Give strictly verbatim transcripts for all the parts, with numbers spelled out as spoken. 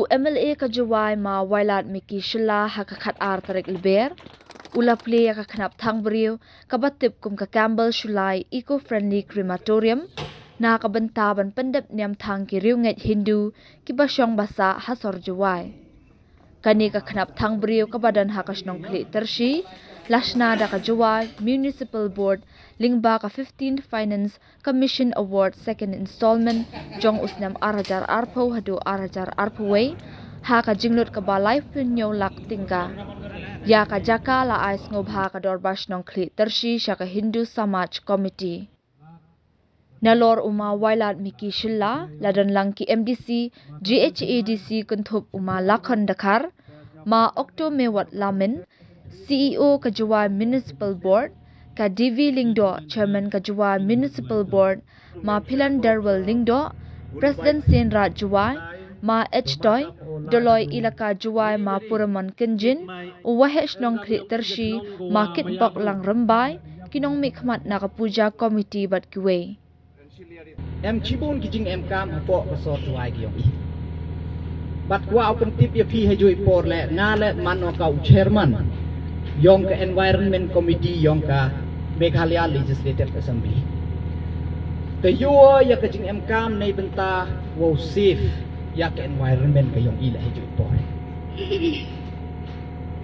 U M L A ka Jowai Ma Wailadmiki Shylla ha ka khat ar tarik Lber u la plie ya ka khnap thang briew kaba tip kum ka Campbell Shullai Eco Friendly Crematorium na ka bynta ban pyndep niam thang ki riewngeit Hindu kiba shong ba sah ha sor Jowai. Kani ka khnap thang briew kaba don ha ka shnong Khliehtarshi la shna da ka Jowai Municipal Board lyngba ka fifteenth Finance Commission Award second installment jong u snem ar hajar arphew haduh ar hajar arphew wei ha ka jinglut kaba laiphew hynñiew lak tyngka. Ya ka jaka la ai sngewbha ka dorbar shnong Khliehtarshi sha ka Hindu Samaj Committee. Nalor u Ma Wailadmiki Shylla la don lang ki M D C, G H A D C kynthup u Ma Lakhon Dkhar, Ma Okto Mewat Lamin, C E O ka Jowai Municipal Board, ka D V Lyngdoh, Chairman ka Jowai Municipal Board, Ma Philan Derwel Lyngdoh, President Seiñraij Jowai, Ma H Toi, Doloi Elaka Jowai Ma Puramon Kynjin, u Waheh Shnong Khliehtarshi Ma Kitbok Lang Rymbai, ki nongmihkhmat na ka Puja Committee bad kiwei. Em chibun ki jingemkam hapoh ka sor Jowai ki yong i. Bad kwah u pyntip ya phi ha jooh i por le nga le man o ka u chairman yong ka Environment Committee yong ka Meghalaya Legislative Assembly. Te yoh ya ka jingemkam neibynta wow save ya ka environment ka yong i le ha jooh i por.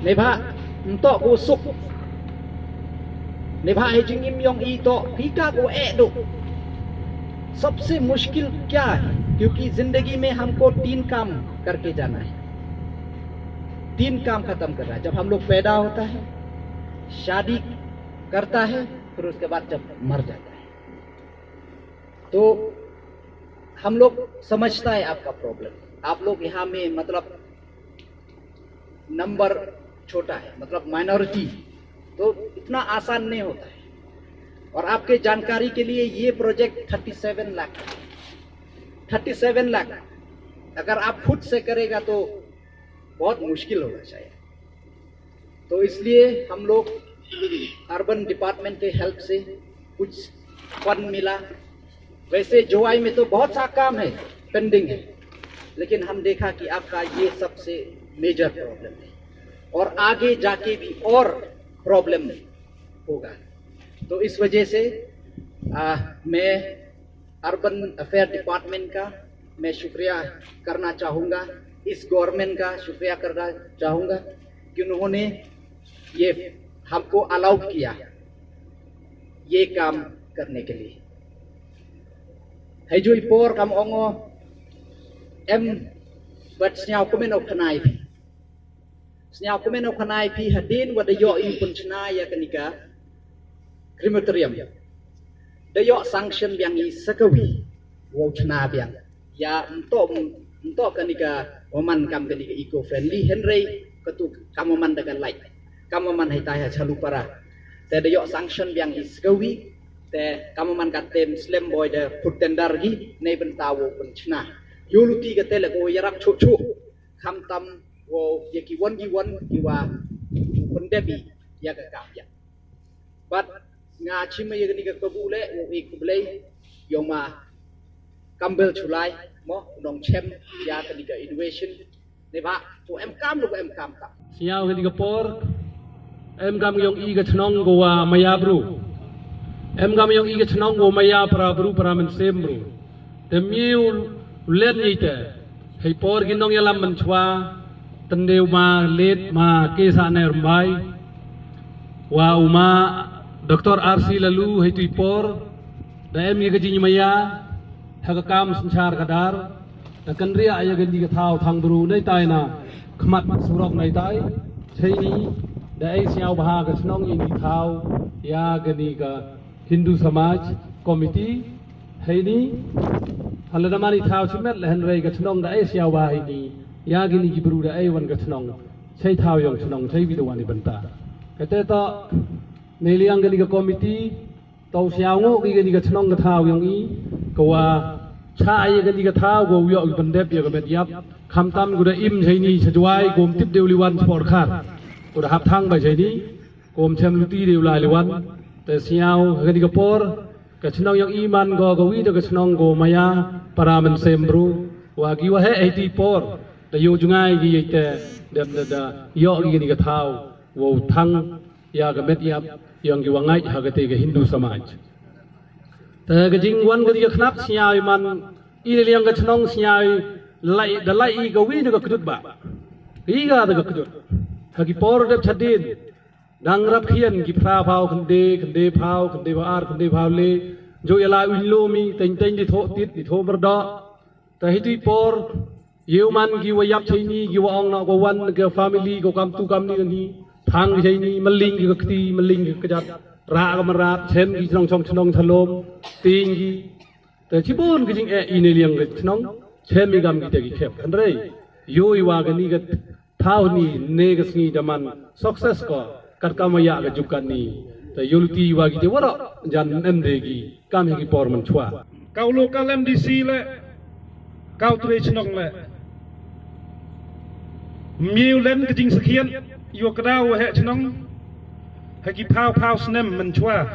Neibhah ntoh ko suk. Neibhah hei jingim yong i toh phi ka ko eh duk. सबसे मुश्किल क्या है? क्योंकि जिंदगी में हमको तीन काम करके जाना है। तीन काम खत्म करना है। जब हम लोग पैदा होता है, शादी करता है, फिर उसके बाद जब मर जाता है। तो हम लोग समझता है आपका प्रॉब्लम। आप लोग यहाँ में मतलब नंबर छोटा है, मतलब माइनॉरिटी, तो इतना आसान नहीं होता है। और आपके जानकारी के लिए ये प्रोजेक्ट थर्टी सेवन लाख का है। थर्टी सेवन लाख अगर आप खुद से करेगा तो बहुत मुश्किल होगा शायद। तो इसलिए हम लोग अर्बन डिपार्टमेंट के हेल्प से कुछ फंड मिला। वैसे जोवाई में तो बहुत सा काम है, पेंडिंग है, लेकिन हम देखा कि आपका ये सबसे मेजर प्रॉब्लम है और आगे जाके भी और प्रॉब्लम होगा। तो इस वजह से आ, मैं अर्बन अफेयर डिपार्टमेंट का मैं शुक्रिया करना चाहूँगा, इस गवर्नमेंट का शुक्रिया करना चाहूँगा कि उन्होंने ये हमको अलाउ किया ये काम करने के लिए। Hei jooh i por kam ong o em bad sniaw kmen o khnai phi. Sniaw kmen o khnai phi hadien wa da yoh i pynchna ya kani ka crematorium. Da yoh sanction biang i sa kawi wow chna biang. Ya ntoh ntoh kani ka wa man kam kani ka eco friendly hynrei katu kam wa man da ka light. Kam wa man hei tai ha Chalupara. Te da yoh sanction biang i sa kawi. Te kam wa man ka tem slem boi da put tender gi neibynta wow pynchna. Yoh luti ka te le ko yarap chuh chuh. Khamtam wow ya ki wan ki wan ki wa pyndep i ya ka kam ya. Bad nga chim ya kani ka kabu le wow e khublei yong ma Campbell Shullai mo nongchem ya kani ka innovation. Neibhah to em kam lo em kam kam. Sniaw kani ka por em kam yong i ka chnong ko wa maya bru. Em kam yong i ka chnong ko maya para bru para mynsiem bru. Te miu len i te hei por ki nongyalam mynchwa tynde u ma late ma K. Sahner Rymbai wa u ma Doctor R C Laloo hei tu i por da em i ka jingmaya ha ka kam synshar ka dar da kynriah ya kani ka thaw thang bru nei tai na khmat surok nei tai. Cheini da ei sniaw bha ka chnong ini thaw ya kani ka Hindu Samaj Committee. Heini hala da mani thaw chimet le hynrei ka chnong da ei sniaw bha heini ya kini ki bru da ei wan ka chnong. Chei thaw yong chnong chei wi da wan i bynta. Ka te to nei liang kani ka committee to sniaw ngo ki kani ka chnong ka thaw yong i ka wa cha ya kani ka thaw ko yoh i pyndep ya ka met yap. Khamtam ko da im cheini sa Jowai ko mtip de u liwan sport khar ko da hap thang ba cheini. Ko mchem luti de u lai liwan te sniaw ha kani ka por ka chnong yong i man ko ka wi da ka chnong ko maya para mynsiem bru wa ki wa heh hei ti por Da yoh jngai ki yei te, da, da, da yoh ki ni ka thaw wow thang ya ka met yap yong ki wa ngait ha ka te ka Hindu samaj. Te ka jingwan ka ni ka khnap sñiaw i man i ne liang ka chnong sñiaw i lai, da lai i ka wi na ka kjut ba. I ka da ka kjut. Ha ki por dep chadien. Dang rap khian ki phra phaw khynde, khynde phaw, khynde phaw ar, khynde phaw le. Jo ya la uñ lo mi, teng teng di thoh tit, di thoh myrdoh. Ta hi tu i por, yow man ki wa yap chaini, ki wa ong na ko wan ka family, ko kam tu kam ni ni. Thang ki chaini, maling ki ka kti, maling ki ka kjat. Ra ka marat, chem ki chnong chong chnong chalom, ting ki. Te chibun ki jing e i ne liang ka chnong, chem i kam ki te ki khep. Hynrei, yow i wa ka ni ka thaw ni ne ka sngi da man success ko, kat kam ya ka juk kat ni. Te yow luti wa ki te waroh, jan em de ki, kam hi ki por man chwa. Kaw local M D C le, kaw tre chnong le. Miu len ka jingsakhian, yow ka daw wa he chnong, ha ki phaw phaw snem man chwa.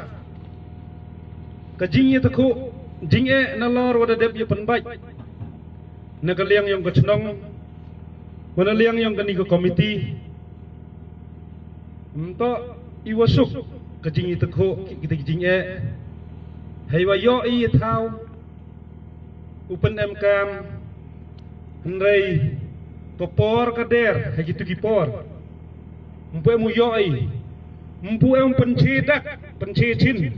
Ka jingyatakhuh, jing e na lor wa da dep ya pynbait. Na ka liang yong ka chnong, wa na liang yong ka ni ka committee. Mto i wa suk, ka jingyatakhuh, ki, ki, ki jing e. Hei wa yoh i thaw, u pynemkam, hynrei, ka por ka der, ha ki tu ki por. Mpu em u yoh i, mpu em pynche dak, pynche chin,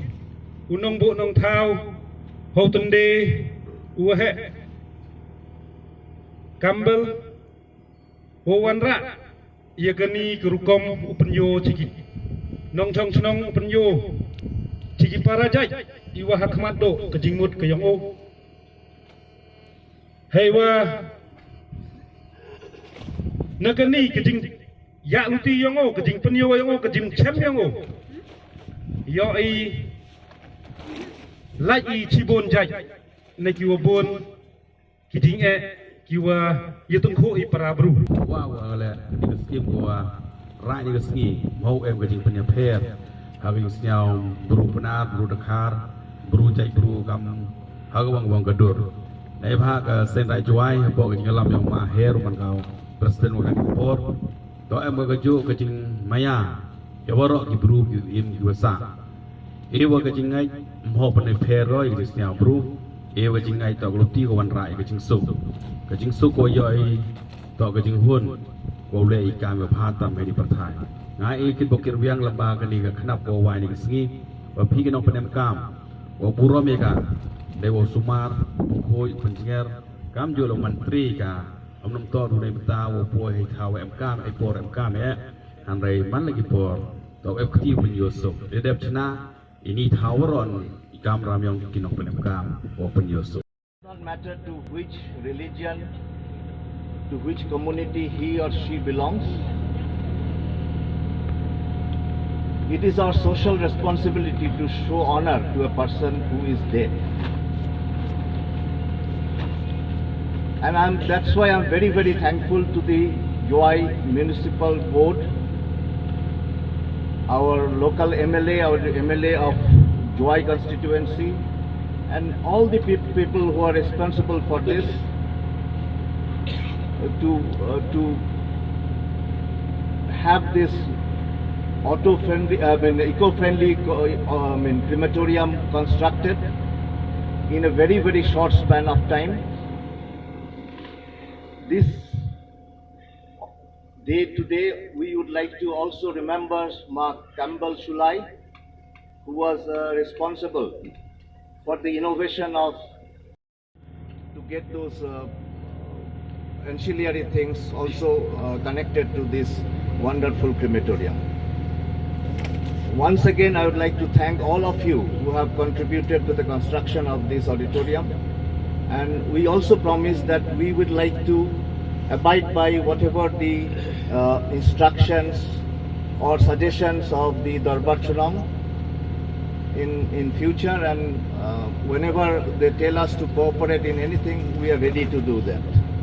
u nongbuh nongthaw, hau tynde, u wa he. Kambel, Wow wanrah ya kani ka rukom u pynyoh cha ki nongchong chnong, u pynyoh cha ki para jait, i wa ha khmat doh ka jingmut ka yong o. Heiwa na kani ka jingyaluti yong o, ka jingpynyoh yong o, ka jingchem yong o, yoh i lait i chibun jait na ki wa bun ki jingeh ki wa yatyngkhuh i para bru. Wa, wa le, kani ka skim ko wa rah ni ka sngi, mo em ka jingpynïapher ha ka jingsñiaw bru Pnar, bru Dkhar, bru jait bru kam ha ka wang wang ka dur. Neibhah ka seng Raij Jowai hapoh ka jingïalam yong ma Her, man ka u president wa kani ka por. To em ka kajuh ka jingmaya ya waroh ki bru ki im ki wa sah. E wa ka jingngait ym hap pynïapher ko ya ka jingsñiaw bru. E wa ka jingngait toh ka luti ka wanrah ya ka jingsuk. Ka jingsuk ko yoh i toh ka jinghun ko leh i kam wa bha tam hei ni pyrthai. Nga e kit bok kit wiang lamba kani ka khnap ko wai ni ka sngi, wa phi ki nongpynemkam wa burom ya ka, dei wa sumar, pynkhuid, pynjngiar, kamjooh la mantri ka. Ym num toh du neibynta wa poi hei thaw wa emkam, hei por emkam eh. Hynrei man la ki por toh em kti pynyoh suk. Dei dep chna ini thaw waroh i kamram yong ki nongpynemkam wa pynyoh suk. Not matter to which religion, to which community he or she belongs. It is our social responsibility to show honor to a person who is dead. And I'm, that's why I'm very, very thankful to the Jowai Municipal Board, our local M L A, our M L A of Jowai constituency, and all the peop- people who are responsible for this, uh, to, uh, to have this auto-friendly, I mean, eco-friendly, co- uh, I mean, crematorium constructed in a very, very short span of time. This day today, we would like to also remember Ma Campbell Shulai, who was, uh, responsible for the innovation of to get those, uh, ancillary things also, uh, connected to this wonderful crematorium. Once again, I would like to thank all of you who have contributed to the construction of this auditorium. And we also promise that we would like to abide by whatever the, uh, instructions or suggestions of the Dorbar Chnong in, in future, and, uh, whenever they tell us to cooperate in anything, we are ready to do that.